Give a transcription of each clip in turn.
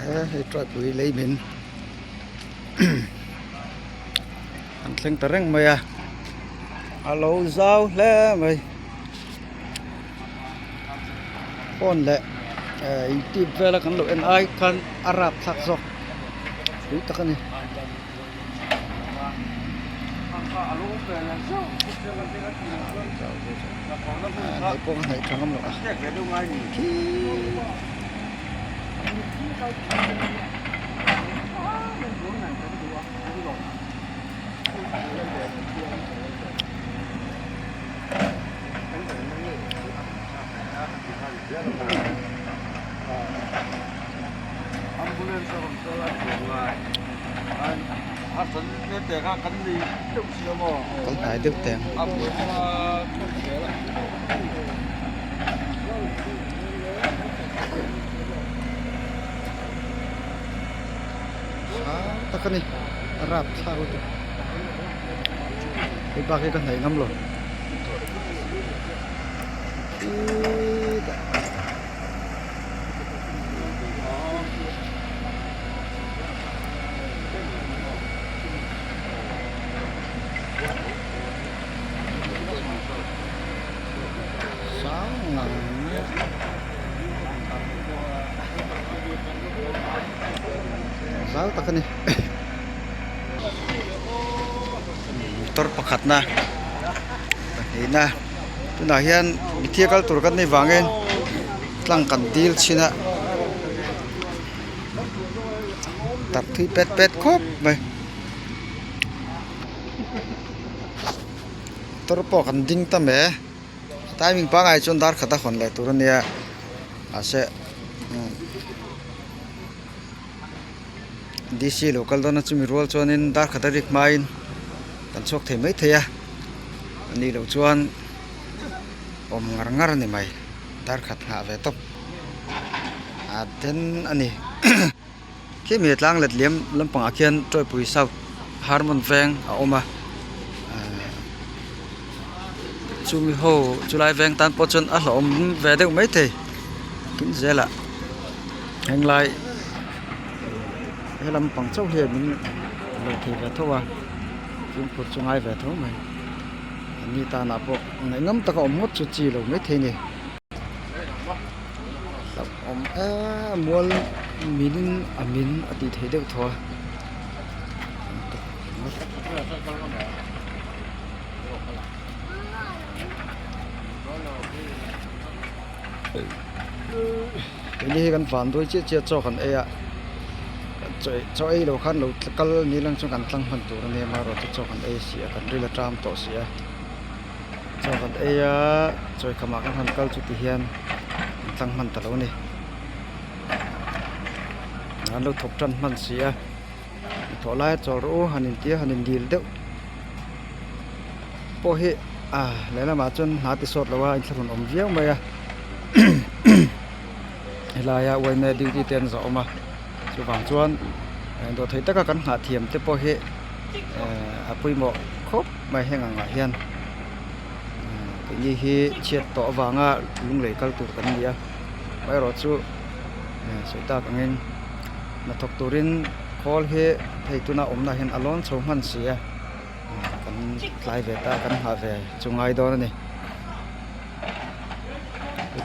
He hei tawipui lei min an thleng ta reng mai a a lo zau hle mai phone leh eh youtube vela kan lo en ai khan a rapthlak zawk pui tak a ni. Hei pawh ka hnaih tha ngam loh a Kal hnai deuh teh ang. Sang tak a ni a rap thlak lutuk hei bak hi ka hnaih ngam lo khitah. Sang ngang mai a zau tak a ni motor pakhatna pahnihna tunah hian mithia kal tur kan nih vangin tlang kan dil chhin a tak thui pet pet khawp mai. Motor pawh kan ding ta mai timing pangngai chuan dar khat a hawn leh tur a nia mahse D C lo kal dawn a chumi rual chuanin dar khat a rik hmain kan chhuak thei maithei a a nih loh chuan awm ngar ngar a ni mai dar khat nghah ve tawp a then a ni. Khi mi tlang let liam lampangah khian Tawipui South Harmon veng a awm a ahh chumi ho chulai veng tan pawh chuan a hlauhawm ve deuh maithei tin zelah henglai he lampang chauh hian min lo thei ve tho a fimkhur chu ngai ve tho mai an ni tanah pawh ngaihngam taka awm ngawt chu chi lo maithei a ni. Hlauhawm em mual min a min a tih theih deuh thaw a keini hi kan van dawi chiah chiah chaw kan ei a chaw ei loh khan lo kal ni lang chuan kan tlang hman tur a nia amaherawhchu chaw kan ei si a kan ril a ṭam tawh si a. Chaw kan ei a chawi khamah kan han kal chu ti hian an tlang hman ta lo a ni an lo thawk tan hman si a thawh lai a chawl rawh u han inti a han indil deuh pawh hi ah lehlamah chuan hna ti sawt lo a inthlahrun awm viau mai a helaia yma duty te an zawh awm a chuvang chuan dawhthei taka kan nghah thiam te pawh hi eh a pawimawh khawp mai heng ang ah hian keini hi chhiat tawh avanga lunglei kal tur kan ni a amaherawh chu sawi tak angin hnathawk turin khawl hi hei tuna awmna hian a lawn chho hman si a kan tlai ve ta kan nghah ve chu ngai dawn a ni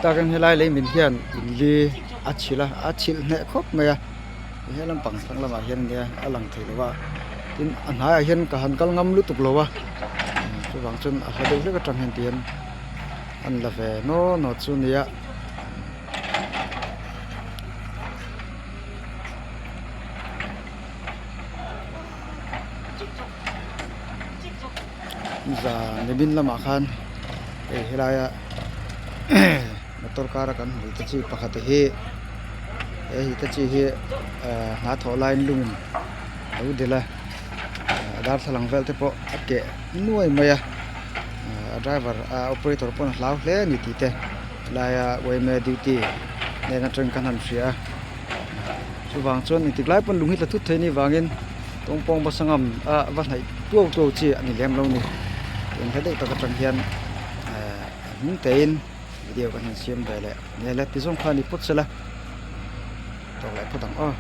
takin helai lei min hian in li a chhilh a a chhilh hneh khawp mai a he lampang thlang lamah hian nia a lang thei lo a tin a hnaiah hian ka han kal ngam lutuk lo a chuvang chuan a hla deuh hlek atang hian tihian an la ve naw naw chu nia. Zan nimin lamah khan hei helaia motor car a kan hmuh te chi pakhat hi he hi te chi hi ehh hna thawh laiin lungin a lo dil a a darthlalang vel te pawh a keh nuai mai a a driver a operator pawn a hlau hle a ni tih te helaia yma duty hnen atangin kan han hria a chuvang chuan engtik lai pawn lung hi tla thut thei anih vangin tawngpawng basa ngam a va hnaih tuau tuau chi a ni lem lo ni eng hla deuh tak atang hian ehh a hnung tein video kan han siam ve leh nel a ti zawng kha a ni phawt sela tawk leh phawt ang aw.